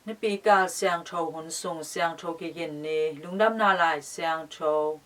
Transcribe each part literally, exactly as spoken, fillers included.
Nipi kal siangtho hun sung siangtho kigin ni. Lungdamna Lai Siangtho,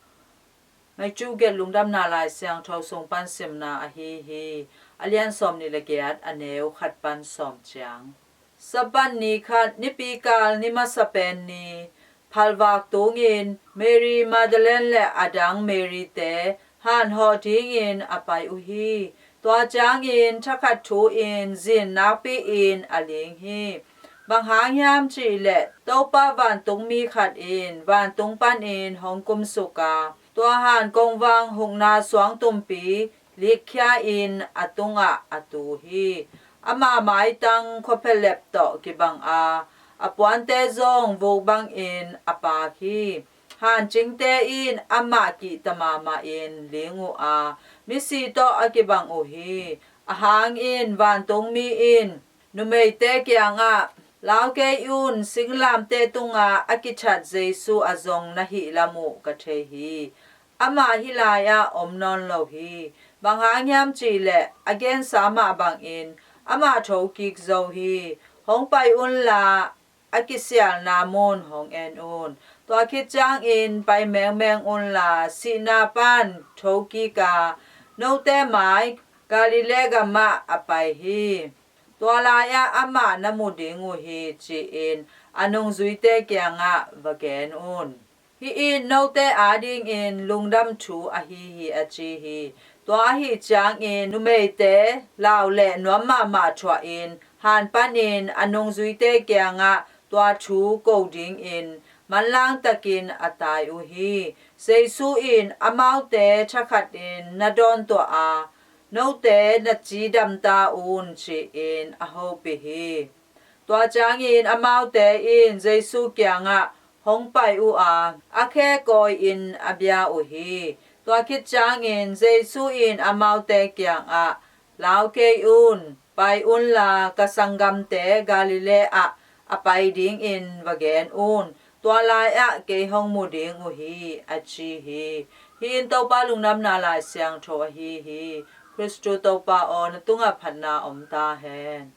Matthew gelh Lungdamna Lai Siangtho sung pan simna ahi hi. A lian sawmnih le giat, a neu khat pan sawm ciang. Sabbath ni khat, nipi kal ni masa pen ni, phalvak tungin Mary Magdalene le a dang Mary te han hawh dingin a pai uh hi. Tua ciangin thakhat thu-in zin nakpi-in a ling hi. Bang hang hiam cih leh Topa vantungmi khat in vantung panin hong kumsuk a, tua han kongvang hukna suangtumpi likkhia-in a tungah a tu hi. Ama maitang khuaphelep tawh kibang a, a puante zong vuk bangin a paak hi. Hancingte in amah kihta mahmahin ling uh a, misi tawh a kibang uh hi. Ahang in vantungmi in numeite kiangah, "Lau kei un, singlamteh tungah a kithat Jesu ah zong na hihlam uh ka thei hi. Amah hih lai-ah om nawn lo hi. Bang hang hiam cih leh a gensa mah bangin amah thokik zo hi. Hong pai unla, a kisialna mun hong en un. Tua khit ciangin pai mengmeng unla, sihna pan thokik a, note mai Galilee gamah a pai hi. Tua lai-ah amah na mu ding uh hi," ci-in a nungzuite kiangah va gen un. "Hih in note adingin lungdam thu ahi hi," a ci hi. Tua ahih ciangin numeite lau le nuam mahmah thuahin han panin a nungzuite kiangah tua thu ko dingin manlang takin a tai uh hi. Jesu in amaute thakhatin na dawntuah a, "Note na cidam ta un," ci-in a hopih hi. Tua ciangin amaute in Jesu kiangah hong pai uh a, a khe kawi-in a bia uh hi. Tua khit ciangin Jesu in amaute kiangah, "Lau kei un, pai unla ka sanggamte Galilee ah a pai dingin va gen un. Tua lai-ah kei hong mu ding uh hi," a ci hi. Hih in Topa Lungdamna Lai Siangtho ahi hi. Khristu Topa aw, na tungah phatna om ta hen.